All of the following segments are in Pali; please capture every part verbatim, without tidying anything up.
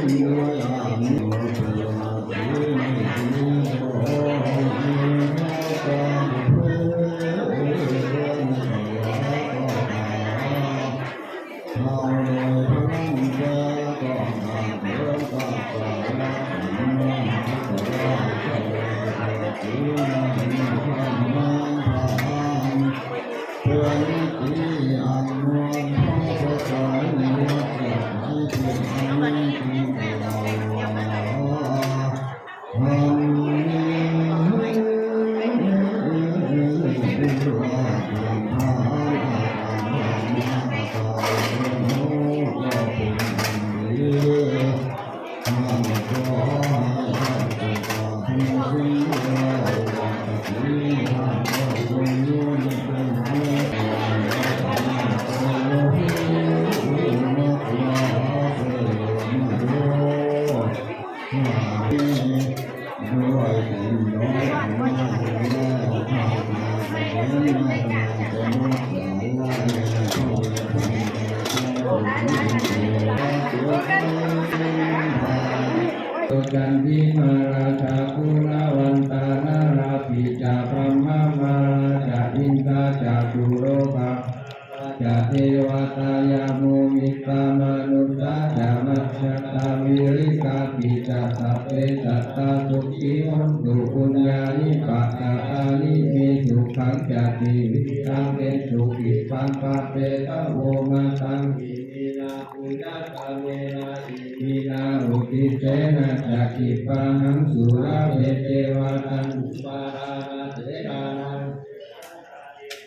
ด้วยอานุภาพที่มีอยู่ขอให้พระเจ้า เอาโดยพระองค์เจ้าก็มาเถิด ข้าแต่พระองค์เจ้า เพื่อนิติอนุภาพพระสายในวัดสายเป็นอันจริง Candimā rājā guṇavantā narāpi ca, brahmamārā ca indā ca catulokā ca devatā, yamo mittā manussā ca majjhattā verikāpi ca, sabbe sattā sukhī hontu, puññāni pakatāni me, sukhañca tividhaṃ dentu, khippaṃ pāpetha vo mataṃ. Iminā puññakammena iminā uddissena ca, khippāhaṃ sulabhe ceva taṇhupādānachedanaṃ.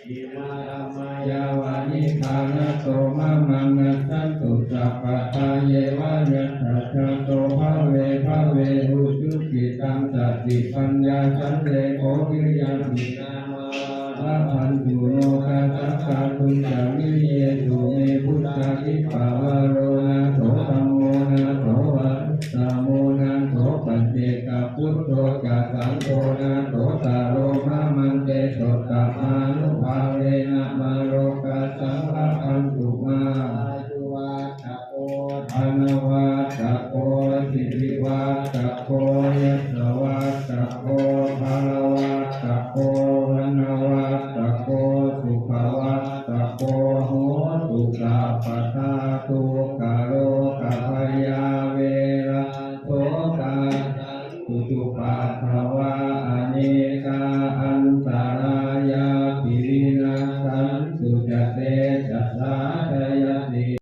Imā dhammā yāva nibbānato mamaṃ, nassantu sabbadā yeva yattha jāto bhave bhave. Ujucittaṃ satipaññā sallekho viriyamhinā, mārā labhantu nokāsaṃ kātuñca viriyesu me. Buddhādhipavaro nātho, dhammo nātho varuttamo, nātho paccekabuddho ca, saṅgho nāthottaro mamaṃ. Tesottamānubhāvena mārokāsaṃ labhantu mā. Āyuvaḍḍhako, dhanavaḍḍhako, sirivaḍḍhako, yasavaḍḍhako, balavaḍḍhako, vaṇṇavaḍḍhako, sukhavaḍḍhako hotu sabbadā. Dukkharogabhayā verā sokā sattu cupaddavā,